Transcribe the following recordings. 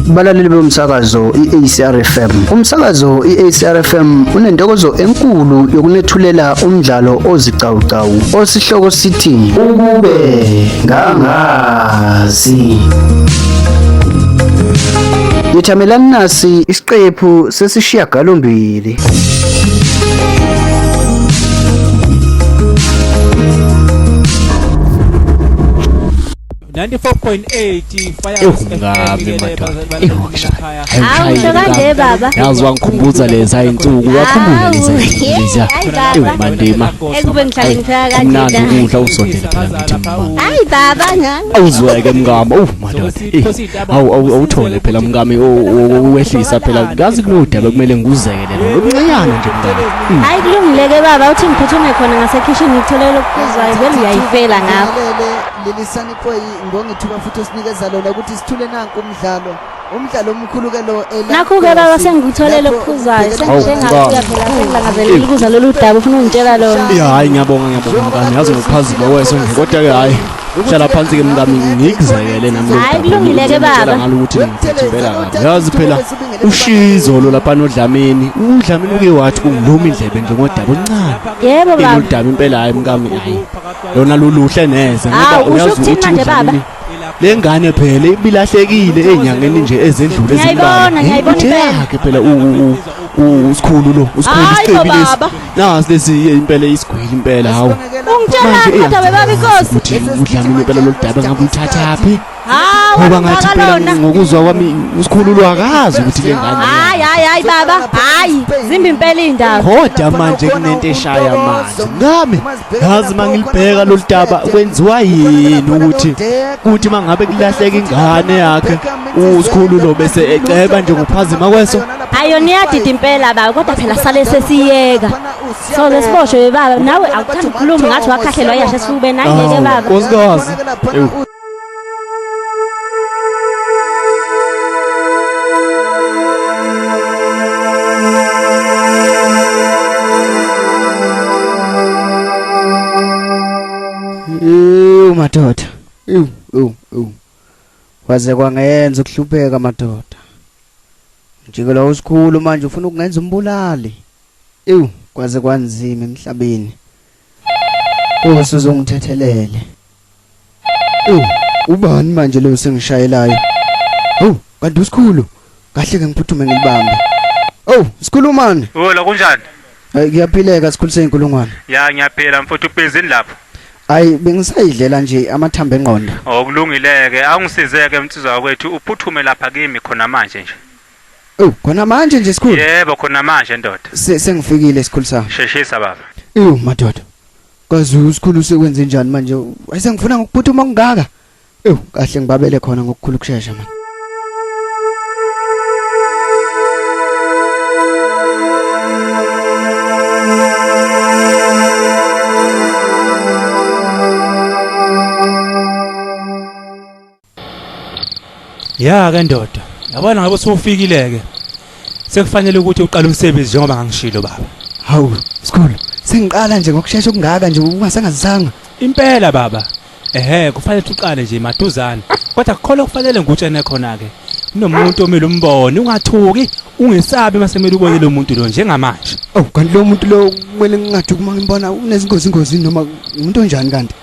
Balaleli bomsakazo iACR FM. Umsakazo iACR FM unentokozo enkulu yokunethulela umdlalo ozicawucawu osihloko sithi Ukube Ngangazi. Yethamelani nasi isiqephu sesishiyagalombili. Ewungami madoda. Ewukushaya. Hawu usho kanje baba. Yazi wangikhumbuza leza insuku, wakhumbula leza insuku leziya. Hayi baba. Ewu mandima. Ekube ngihlale ngipheka kanje Kumnandi la. ukudla usondele phela ngithi mama. Hayi baba ngani. Awuzweke mngami, oh madoda. Eh, Awu awu awuthole phela mngami owehlisa phela. Ngazi kunodaba kumele ngikuzekele lona. Okuncanyana nje mngami. Hayi kulungile ke baba uthi ngiphuthume khona ngasekhishini ngitholele okuphuzwayo vele uyayifela ngakho. Leli Sani Boy ngibonga ithuba futhi osinikeza lona ukuthi sithule nanku umdlalo umdlalo omkhulu ke lo Nakhu ke baba sengikutholele okuphuzayo sengishengabuya phela sengilangazelela ukuzwa lolu daba ufuna ungitshela lona. Ya hayi ngiyabonga ngiyabonga mngami. Yazi ngokuphazima kweso nje kodwa ke hayi. Hlala phansi ke mngami ngikuzekele nami lolu Hhayi, daba. kulungile ke Ngitshela baba. ngalo ukuthi ngiphethe impela kabi. Yazi phela ushizo lo lapha noDlamini. UDlamini uke wathi kungiluma indlebe nje ngodaba oluncane. Yebo baba. Lolu daba impela hayi mngami hayi. Lona luluhle neze ngoba Hawu, usho uyazi ukuthini ukuthi manje, baba? uDlamini le ngane phela ibilahlekile enyangeni nje ezendlule Ngiyayibona, ngiyayibona Uthe impela. yakhe phela usikhulu lo usikhulu Hayi isicebi bo, lesi baba. nasi lesi impela isigwili impela hawu Ungitshelani kodwa bebaba inkosi? ukuthi uDlamini impela lolu daba ngabe ulithathaphi Hawu ngoba ngathi ngaka phela lona. ngokuzwa kwami usikhulu lwakazi ukuthi le ngane Hayi hayi hayi baba, hayi zimbi impela indaba. kodwa manje kunento eshaya manje ngami ngazi mangilibheka lolu daba kwenziwa yini ukuthi kuthi mangabe kulahleka ingane yakhe usikhulu lo bese eceba nje ngokuphazima kweso Hayi yona iyadida impela baba kodwa phela sale sesiyeka. So lesiboshwe baba nawe awuthanda ukukhuluma ngathi wakhahlelwa yasha esifubeni ayeke baba. Nkosikazi ewu Ew madoda. Ew ew ew. Waze kwangenza ukuhlupheka madoda. Njikela usikhulu manje ufuna ukungenza umbulali. Ew kwaze kwanzima emhlabeni. Nkosi uzongithethelele. Ew ubani manje lo sengishayelayo? Hawu kanti usikhulu. Kahle ke ngiphuthume ngilibambe. Oh sikhulu mani. Hola kunjani? Hayi kuyaphileka sikhulu seyinkulungwane. Ya ngiyaphila mfowethu ubhezini lapho. Hayi bengisayidlela nje amathambo engqondo. Okulungileke awungisizeke mnsizwa kwethu uphuthume lapha kimi khona manje nje. Oh khona manje nje sikhulu. Yebo khona manje ndoda. Sengifikile sikhulu sami. Sheshisa baba. Ew madoda. Kazi usikhulu sekwenze njani manje? Wayesengifuna ngokuphuthuma kungaka. Ew kahle ngibabele khona ngokukhulu kushesha man. Ya ke ndoda. Yabona ngabe usufikile ke. Sekufanele ukuthi uqale umsebenzi njengoba ngangishilo baba. Hawu sikhulu sengiqala nje ngokushesha okungaka nje ungasengazisanga. Impela baba. Ehhe kufanele uqale nje maduzane. Kodwa kukhona kufanele ngutshene khona ke. Kunomuntu omele umbone ungathuki ungesabi masemele ubone lo muntu lo njengamanje. Oh kanti lo muntu lo kumele ngingathi uma ngimbona unezingozi ingozi noma umuntu onjani kanti?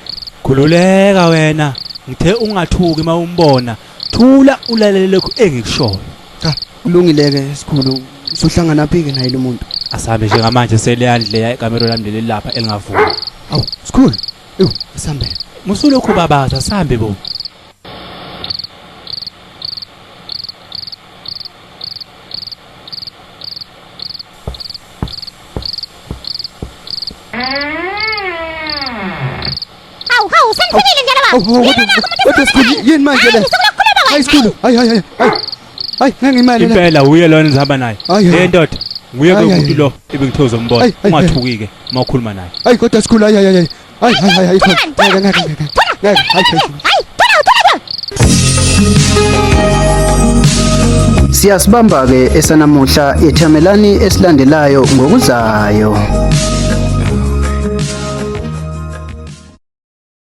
Khululeka wena. Ngithe ungathuki mawumbona. Thula ulalele lokhu engikushoyo. Cha kulungile ke sikhulu usuhlangana phi ke naye lo muntu? Asambe njengamanje seleyandle ikamero lami leli lapha elingavumi. Awu sikhulu. Ew asambe. Musulokhu babaza sambe bo. Hawu hawu sengifikile njalo baba. Awu kodwa sikhulu yini manje le? Hayi sikhulu hayi hayi hayi. Hayi ngeke imali le. Impela uye lona engihamba naye. Hayi, hayi. Le ndoda nguye ke Hayi, umuntu hayi. lo ebengithe uzombona. Hayi, hayi, hayi. Ungathuki ke uma ukhuluma naye. Hayi kodwa sikhulu hayi hayi hayi. Hayi hayi hayi. Ngeke ngeke ngeke. Ngeke hayi hayi. Hayi thola thola. Siyasibamba ke esanamuhla yethamelani esilandelayo ngokuzayo.